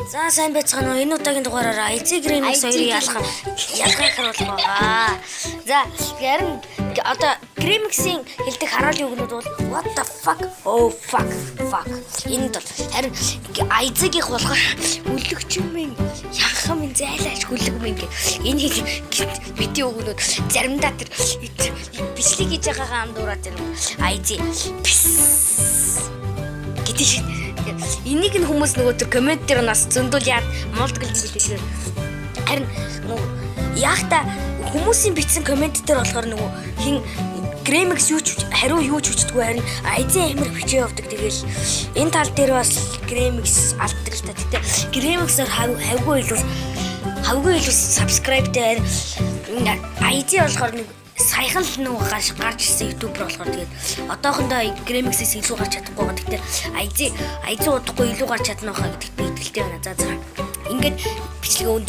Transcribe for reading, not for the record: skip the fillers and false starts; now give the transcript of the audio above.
За, сайн байцгаана уу? Энэ удаагийн дугаараар IZ Gremix хоёрын ялгаа харуулах байгаа. За, харин одоо Gremix-ийн хэлдэг хараалын үгнүүд бол "What the fuck? Oh fuck, fuck." Энэ бол харин IZ-гийнх болохоор "Хүлэгч минь, янхан минь, зайлаач хүлэг минь" гэх энэ хэл бити үгнүүд заримдаа тэр бичлэг хийж байгаагаа андуураа зарим IZ "Пис" гэдэг шиг. Энийг нь хүмүүс нөгөө тэр comment дээр нас зөндөл яад муулдаг л юм билээ. Харин нөгөө яахта хүмүүсийн бичсэн comment дээр болохоор нөгөө хин Gremix юу ч хариу юу ч хүчдэггүй, харин IZ амир бичээ явдаг. Тэгэл энэ тал дээр бас Gremix алддаг л та. Гэтэ Gremix-аар хавгүй илүү subscribe дээр IZ болохоор нэг саяхан л нөгөө гарч ирсэн YouTuber болохоор тэгээд одоохондоо Gremix-ээс илүү гарч чадахгүй байгаа. Гэтэ IZ удахгүй илүү гарч чадна хаа гэдэгт би итгэлтэй байна. За. Ингээд бичлэгээ өндөр